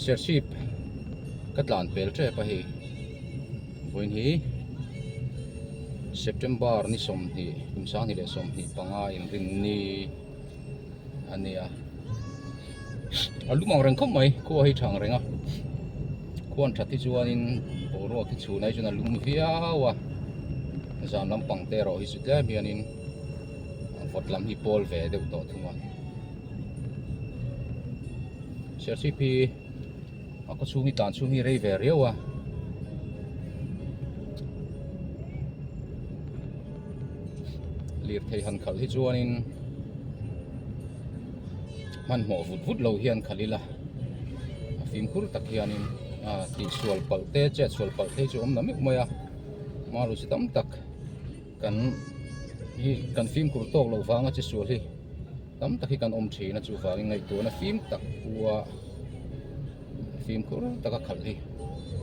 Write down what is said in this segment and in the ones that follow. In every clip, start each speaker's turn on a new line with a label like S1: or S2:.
S1: Serchhip ka tlan pel tep a hei vawiin hi September ni 20 kum 2025 inrinni a nia a lum ang reng khawp mai khua hi tha ang reng a khuan that hi chuanin boruak hi chhun ai chuan a lum viau a zan lampang te erawh hi chu tlem hianin vawt lam hi pawl ve deuh tawh thung a Serchhip hi a khaw chhung hi tlan chhung hi rei ve riau a. Lirthei han khalh hi chuanin hmanhmawh vut vut lo hian khalh ila a fimkhur tak hianin a tihsual palh te chet sual palh te hi chu a awm na meuh mai a maruti tam tak kan hi kan fimkhur tawk loh vanga che sual hi tam tak hi kan awm thin a chuvangin ngaihtuahna fim tak pua. Fimkhur taka khalh hi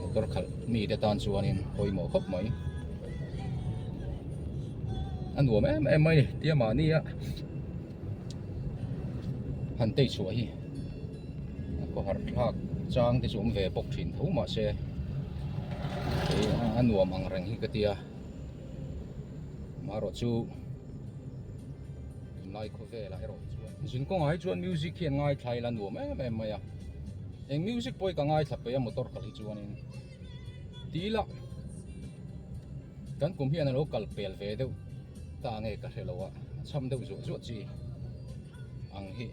S1: motor khalh mite tan chuanin pawimawh khawp mai. A nuam em em mai tia mahni a han tei chhuah hi a khawhar thlak chang te chu awm ve bawk thin tho mahse a nuam ang reng hi ka tia amaherawh chu tunlai khawvelah erawh hi chuan zin kawngah hi chuan music hian ngaithla ila nuam em em mai a eng music pawh hi ka ngaithla peih a motor kal hi chuanin ti ila kan kum hian a lo kal pel ve deuh ta nge ka hre lo a a cham deuh zuah zuah chi ang hi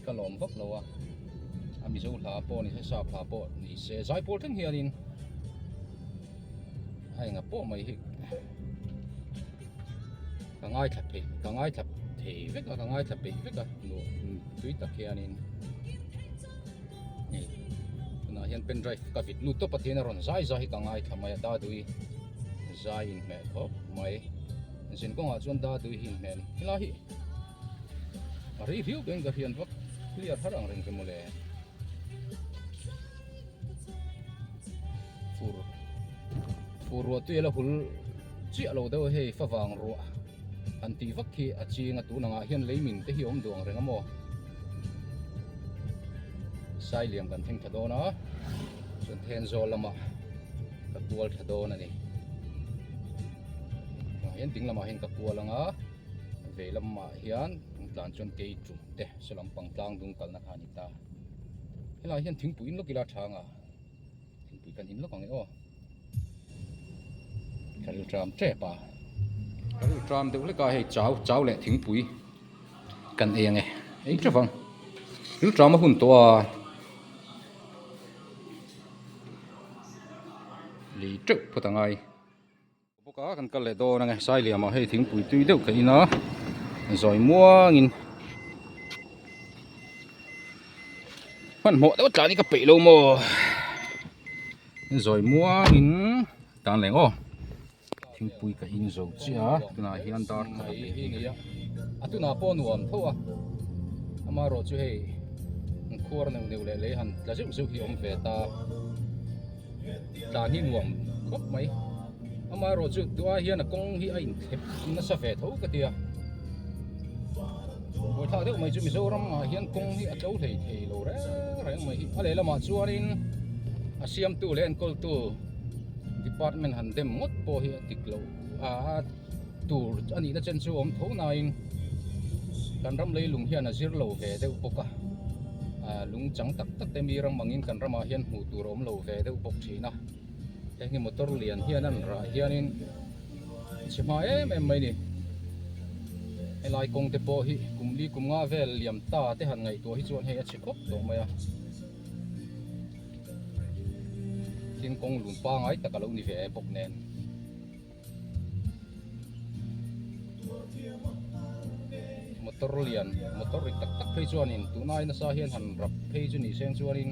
S1: ka lawm vak lo a a mizo hla pawh ni se sap hla pawh ni se zaipawl thleng hianin a enga pawh mai hi. Ka ngaithla peih ka ngaithla thei vek a ka ngaithla peih vek a tui tak hianin hei tunah hian pen drive ka vit lut tawp a tihian a rawn zai zai hi ka ngaithla mai a dadui zai inhmeh khawp mai zin kawngah chuan dadui hi inhmeh a ni helai hi a rei viau tawhin ka hriat vak clear har ang reng che mawle. Fur fur ruah tui a la hul chiah lo deuh a hei favang ruah han tih vak khi a ching a tun angah hian lei min te hi a awm duh ang reng a maw Sailiam kan thleng tha dawn a chuan Thenzawl lamah ka kual tha dawn a ni ah hian ding lamah hian ka kual ang a vei lamah hian tlan chuan kei tum te saw lampang tlang dung kalna kha a ni ta. Helaiah hian thingpui in lawk ila tha anga thingpui kan in lawk ang e aw ka rilṭam tep a ka rilṭam deuh hlek a hei chau chau leh thingpui kan ei ang e ei teuh ang rilṭam a hun tawh a lei teuh phawt a ngai. Bawk a kan kal leh dawn ange Sailiamah hei thingpui tui deuh ka in a zawi muangin hmanhmawh deuh tlan hi ka peih lo maw zawi muangin tan leng aw thingpui ka in zo chiah a tunah hian dar khat a hi nia a tunah pawh nuam tho a amaherawh chu hei khuar neuh neuh leh lei han tla zeuh zeuh hi a awm ve ta. Tlan hi nuam khawp mai. Amaherawhchu duai hian a kawng hi a inthlep nasa ve tho ka ti a. Buaithlak deuh mai chu Mizoram ah hian kawng hi a tlo hlei thei lo reng reng mai hi. A lehlamah chuanin a siamtu leh enkawltu department han dem ngawt pawh hi a dik loh a tur a nihna chen chu a awm tho nain kan ram leilung hian a zir lo ve deuh bawk a ah lung chang tak tak te mi ram angin kan ramah hian hmuh tur a awm lo ve deuh bawk thin a heng hi motor lian hian an rah hianin a chhe hma em em mai a ni helai kawng te pawh hi kum li kum nga vel liam ta te han ngaihtuah hi chuan hei a chhe khawp tawh mai a tin kawng lun pangai tak a lo ni ve bawk nen. Motor lian motor ri tak tak phei chuanin tunai nasa hian han rap phei chu ni seng chuanin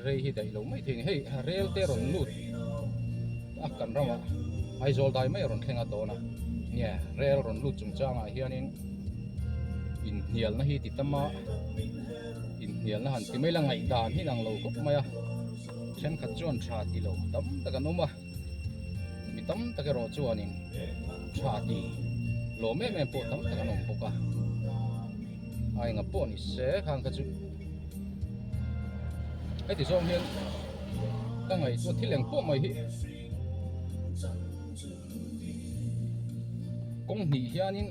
S1: rei hi daih lo mai thei a ni hei rel te rawn lut a kan ramah Aizawl dai mai a rawn thleng a dawn a nge rel rawn lut chungchangah hianin inhnialna hi ti tam a inhnialna han ti mai la ngaihdan hi inang lo khawp mai a thenkhat chuan tha ti lo tam tak an awm a. Mi tam tak erawh chuanin tha ti lawm em em pawh tam tak an awm bawk a. A enga pawh ni se khang kha chu heti zawng hian ka ngaihtuah thil eng pawh mai hi kawng hnih hianin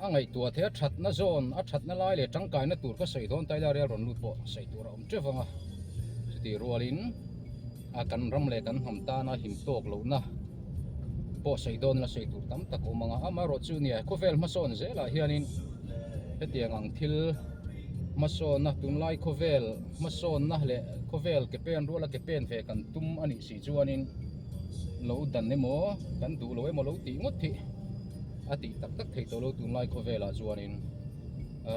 S1: a ngaihtuah theih a thatna zawn a thatna lai leh tangkaina tur ka sawi dawn taila rel rawn lut pawh sawi tur a awm teuh vang a chutih rualin a kan ram leh kan hnam tana him tawk lohna pawh sawi dawn ila sawi tur tam tak a awm ang a amaherawhchu nia khawvel hmasawn zelah hianin hetiang ang thil hmasawnna tunlai khawvel hmasawnna leh khawvel ke pen ruala ke pen ve kan tum a nih si chuanin lo dan emaw kan duh lo emaw lo tih ngawt hi a tih tak tak thei tawh lo tunlai khawvelah chuanin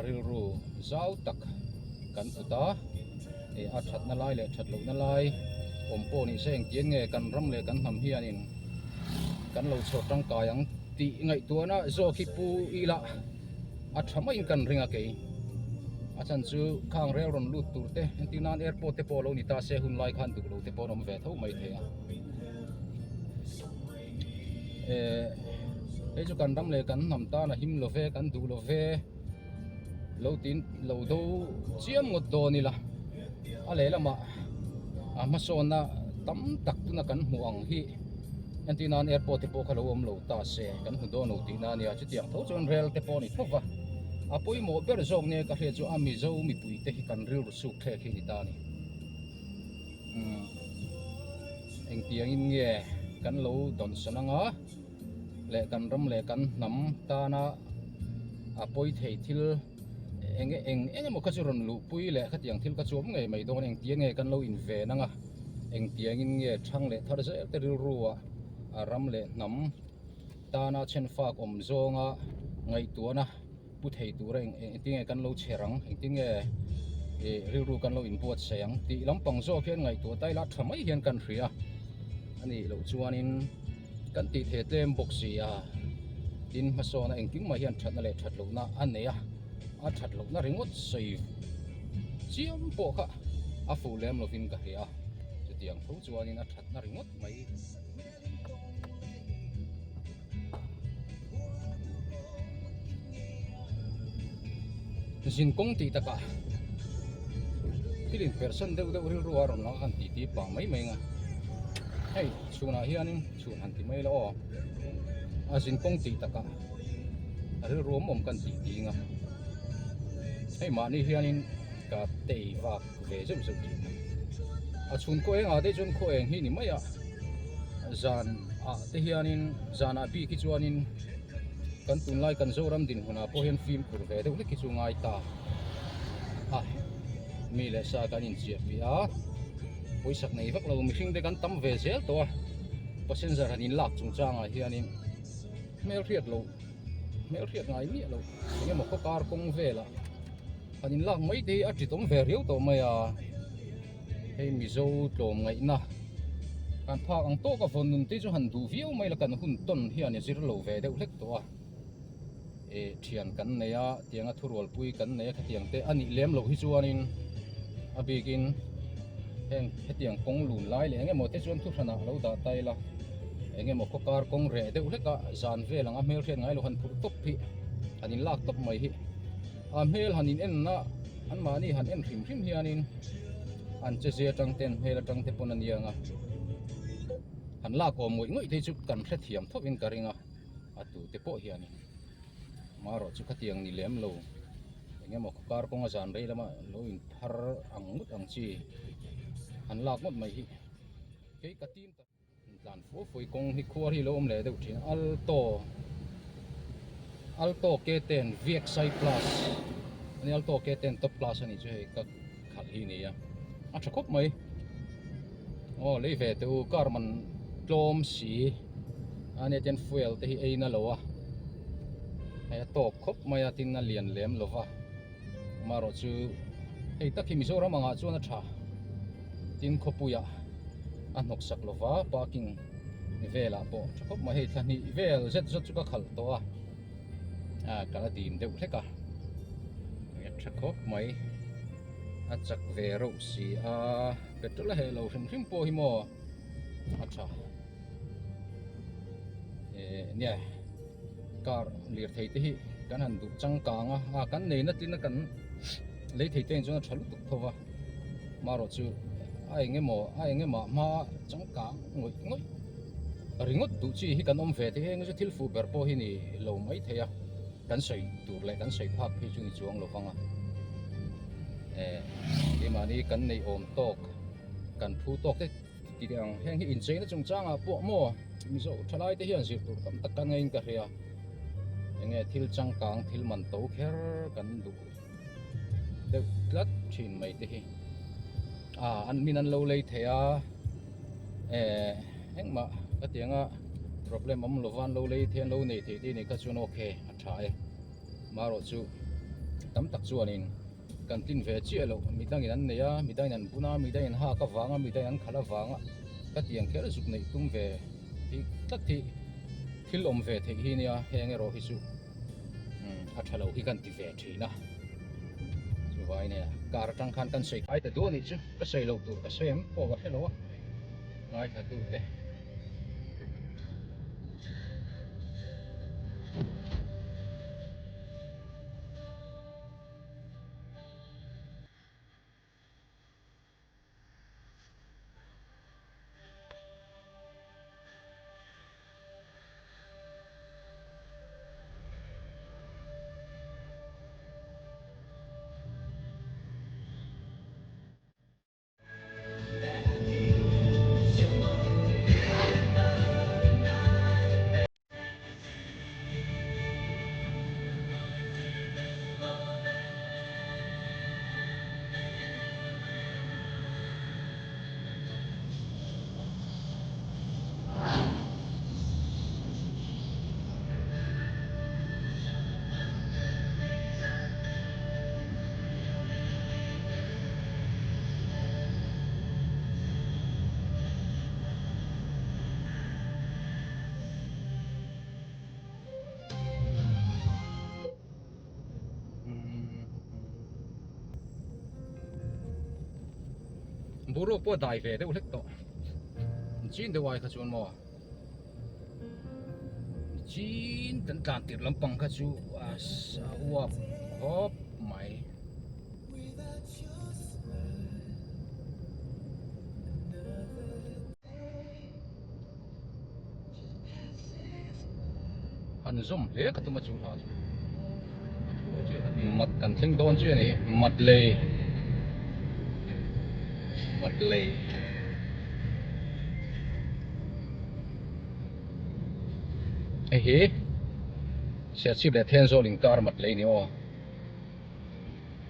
S1: rilru zau tak kan put a eh a thatna lai leh that lohna lai awm pawh ni se engtiang nge kan ram leh kan hnam hianin kan lo chhawr tangkai ang tih ngaihtuahna zawk hi pu ila a tha maiin kan ring a kei a chhan chu khang rel rawn lut tur te entir nan airport te pawh lo ni ta se hun lai khan duh lo te pawh an awm ve tho mai thei a eh hei chu kan ram leh kan hnam tan a him lo ve kan duh lo ve. Lo tin lo do chiam ngawt dawn ila a lehlamah a hmasawnna tam tak tuna kan hmuh ang hi entir nan airport te pawh kha lo awm lo ta se kan hmu dawn lo tihna a nia chutiang tho chuan rel te pawh a ni tho va a pawimawh ber zawk nge ka hriat chu a Mizo mipui te hi kan rilru suk thlek hi a ni ta a ni umm engtiangin nge kan lo dawnsawn anga. leh kan ram leh kan hnam tana a pawi thei thil eng eng eng emaw kha chu rawn luhpui leh khatiang thil kha chu awm ngei mai dawn engtiang nge kan lo inven ang a engtiangin nge thang leh thar zel te rilru ah a ram leh hnam tana chhenfak awm zawnga ngaihtuahna pu thei tura eng engtin nge kan lo chher ang engtin nge ih rilru kan lo inbuatsaih ang tih lampang zawk hian ngaihtuah ta ila tha mai hian kan hria a nih loh chuanin kan tih thei tlem bawk si a tin hmasawna engtin mah hian thatna leh that lohna a nei a a that lohna ringawt sawi chiam pawh kha a fuh lem lovin ka hria chutiang tho chuanin a thatna ringawt mai. Zin kawng tih takah thil inpersan deuh deuh rilru a rawn lang a han tih tih pah mai mai ang a hei chhunah hianin chhun han ti mai la aw a zin kawng tih takah a rilru awm awm kan tih tih ang a hei mahni hianin ka tei vak ve zeuh zeuh thin a a chhun khaw engah te chuan khaw eng hi ni mai a. Zan ah te hianin zanah bik hi chuanin kan tunlai kan Zoram dinhmunah pawh hian fimkhur ve deuh hlek hi chu ngai ta a mi leh sa kan inchiah piah a pawisak nei vak lo mihring te kan tam ve zel tawh a passenger han inlak chungchangah hianin hmelhriat loh hmelhriat ngai miah loh eng emaw khaw kar kawng velah han inlak mai te hi a ṭitawm ve riau tawh mai a. Hei Mizo tlawmngaihna kan phak ang tawk a vawn nun te chu han duh viau mai la kan hun tawn hian i zir lo ve deuh hlek tawh a eh thian kan nei a tianga thurualpui kan nei a khatiang te a nih lem loh hi chuanin a bikin heng hetiang kawng lun lai leh eng emaw te chuan thuhranah lo dah ta ila eng emaw khaw kar kawng reh deuh hlek a zan vel ang a hmelhriat ngai lo han phurh tawp hi han inlak tawp mai hi a hmel han in en na anmahni han en hrim hrim hianin an che zia atang te an hmel atang te pawn a nia ang a han lak awm ngawih ngawih te chu kan hrethiam tho in ka ring a a tu te pawh hianin marawh chu khatiang ni lem lo eng emaw kar kawnga zan rei lama lo in phar ang ngawt ang chi han lak ngawt mai hi kei ka tim ta. Tlan fuh fuh kawng hi khuar hi lo awm leh deuh thin Alto Alto K10 VXI plus ani Alto K10 top class ani chu hei ka khalh hi ni a a tha khawp mai aw lei ve teh u car man tlawm si ania ten fuel te hi ei na lo a hei a tawk khawp mai a tin a lian lem lo va amaherawh chu hei tak hi Mizoram angah chuan a tha tin khawpuiah a hnawk sak lo va parking velah pawh tha khawp mai hei thla hnih vel zet zawt chu ka khalh tawh a ah ka la dim deuh hlek a tha khawp mai a chak ve reuh si a petrol a heh lo hrim hrim pawh hi maw a tha eh nia car lirthei te hi. Kan han duh changkang a, a kan neina tlina kan lei thei te in chuan a tha lutuk tho va, marawh chu a eng emaw a eng emah hma changkang ngawih ngawih ringawt duh chi hi kan awm ve thei heng chu thil fuh ber pawh hi ni lo mai thei a, kan sawi tur leh kan sawi phak phei chu ni chuang lo vang a, eh keimahni kan neih awm tawk kan phu tawk te ti teh ang heng hi incheina chungchangah pawh maw Mizo thalai te hian zir tur tam tak ka ngeiin ka hria enge thil changkang thil man to kher kan duh deuh tlat thin mai te hi a an min an lo lei thei a eh engmah ka ti anga problem awm lova an lo lei thei an lo nei thei te nih kha chuan okay a tha e marawh chu tam tak chuanin Kan tlin ve chiah loh, midangin an nei a, midangin an bun a, midangin an hak avang a, midangin an khalh avang a, ka tiang kher zuk neih tum ve hi tlat hi thil awm ve theih hi nia, heng erawh hi chu a tha lo hi kan ti ve thin a, chuvangin hei car atang khan kan sawi kai ta duh a nih chu, ka sawi loh tur ka sawi em pawh ka hre lo a, ngaithla tute. Boruak pawh a dai ve deuh hlek tawh chin deuh ai kha chuan maw chin kan tlan tirh lampang kha chu a uap khawp mai. Han zawm hle ka tum a chu hla chu mat kan thleng dawn chu a ni mat lei mat lei hei hi Serchhip leh Thenzawl inkar mat lei a ni aw.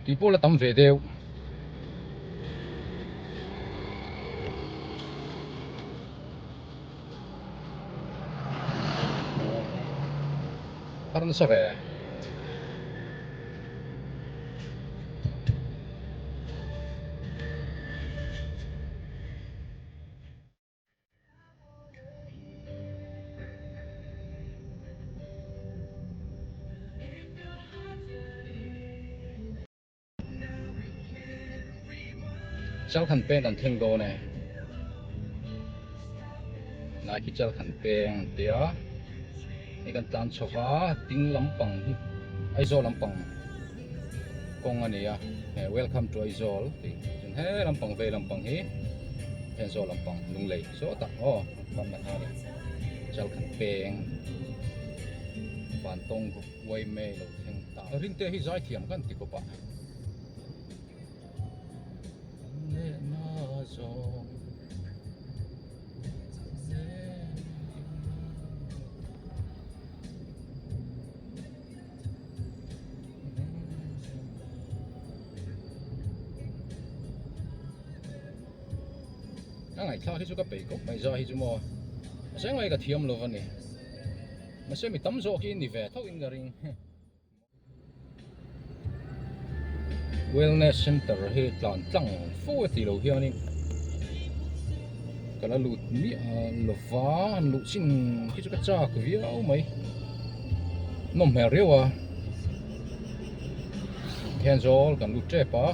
S1: Tih pawh la tam ve deuh. Har nasa ve. Chalkhan peng kan thleng dawn e lai khi chalkhan peng an tia hei kan tlan chho va ding lampang hi Aizawl lampang kawng a ni a welcome to Aizawl tih chuan he lampang vei lampang hi Thenzawl lampang Lunglei sawtah aw ban na kha a ni Chalkhan peng Vantawng group Uaime lo thleng ta Rinte hi zaithiam kan ti khawp a. A ngaihthlak hi chu ka peih khawp mai zai hi chu maw mahse ngai ka thiam lo a ni mahse mi tam zawk hi ni ve tho in ka ring. Wellness center hi tlan tlang fo a tih loh hianin ka la lut miah lova han luh chin khi chu ka chak viau mai nawm hmel riau a Thenzawl kan lut tep a.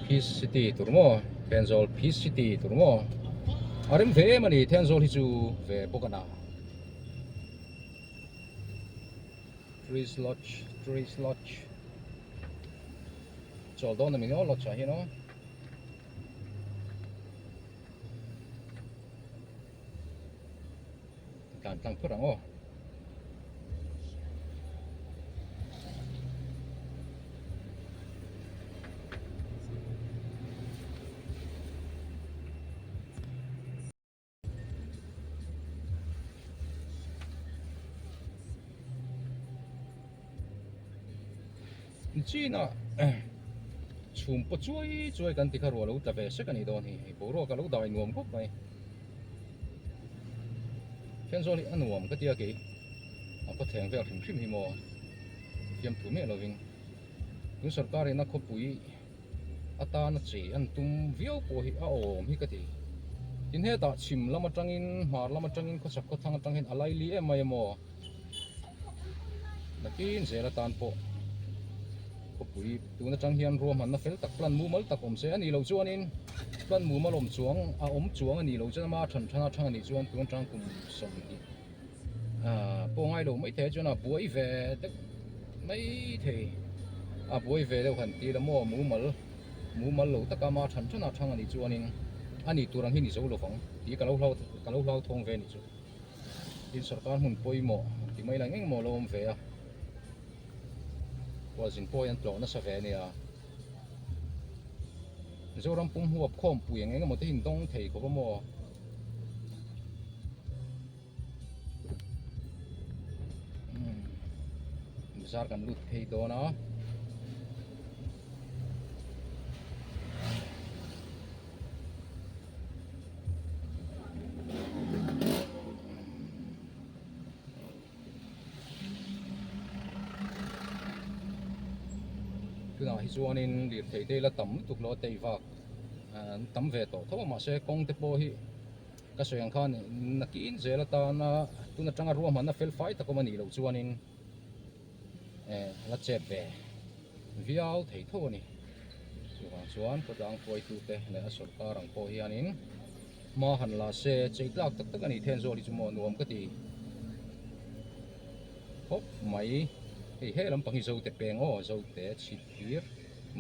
S1: Peace City tur maw Thenzawl Peace City tur maw. A rem ve em a ni Thenzawl hi chu ve bawk a na. Trees Lodge Trees Lodge chawl dawn a mi aw lodge ah hian aw. Tlan tlang phawt ang aw. Chin a chhum pawh chuai chuai kan ti kha ruah lo tla ve sek a nih dawn hi hei boruak a lo dai nuam khawp mai Thenzawl hi a nuam ka tia kei a khawthleng vel hrim hrim hi maw fiamthu miah lovin tun sorkar in a khawpui atana che an tum viau pawh hi a awm hi ka ti. Tin hetah chhim lam atangin hmar lam atangin khawchhak khawthlang atang hian a laili em mai emaw nakin zel atan pawh khawpui tun atang hian ruahmanna fel tak plan mumal tak awm se a nih loh chuanin plan mumal awm chuang a awm chuang a nih loh chuan ama than than a thang a nih chuan tun atang kum 20 ah pawh ngai lo maithei chuan a buai ve deuh maithei a buai ve deuh han ti la maw mumal mumal lo taka ama than than a thang a nih chuanin a nih tur ang hi ni zo lovang tih ka lo hlau ka lo hlauthawng ve a nih chu. Tin sorkar hmun pawimawh ti mai lang engemaw lo awm ve a khualzin pawh hi an tlawh nasa ve a nia Mizoram pum huap khawmpui eng engemaw te hi an dawng thei khawp a maw. Bazar kan lut phei dawn a. Tunah hi chuanin lirthei te la tam lutuk lo a tei vak an tam ve tawh tho a mahse kawng te pawh hi ka sawi ang khan nakin zel atana tun atanga ruahmanna fel fai tak awm a nih loh chuanin eh la chep ve viau thei tho a ni. Chuvang chuan khawtlang hruaitute leh a sawrkar ang pawh hianin hma han la se chei tlak tak tak a nih Thenzawl hi chu maw nuam ka ti khawp mai. Hei he lampang hi Zote peng aw Zote chhip hlir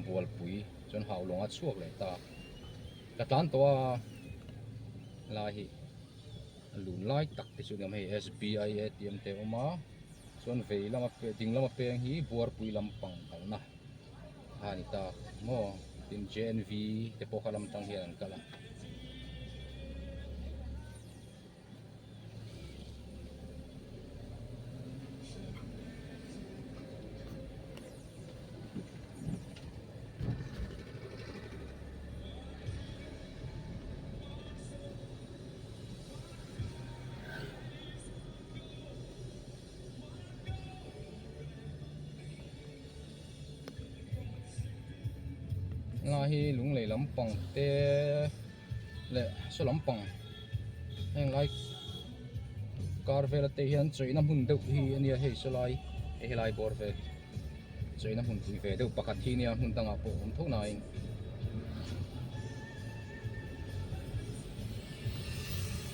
S1: bualpui chuan Haulawng a chhuak leh ta. Ka tlan tawh a lai hi a lun lai tak te chu ni awm hei SBI ATM te a awm a chuan vei lama ding lama peng hi buarpui lampang kalna. a ni ta maw tin JNV te pawh kha lam tang hian an kal a. Helai hi lunglei lampang te leh saw lampang heng lai kar vel te hian chawihna hmun deuh hi a nia hei saw lai hei helai bawr vel hi chawihna hmun pui ve deuh pakhat hi nia hmun dangah pawh a awm tho nain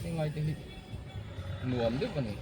S1: heng lai te hi nuam deuh a ni.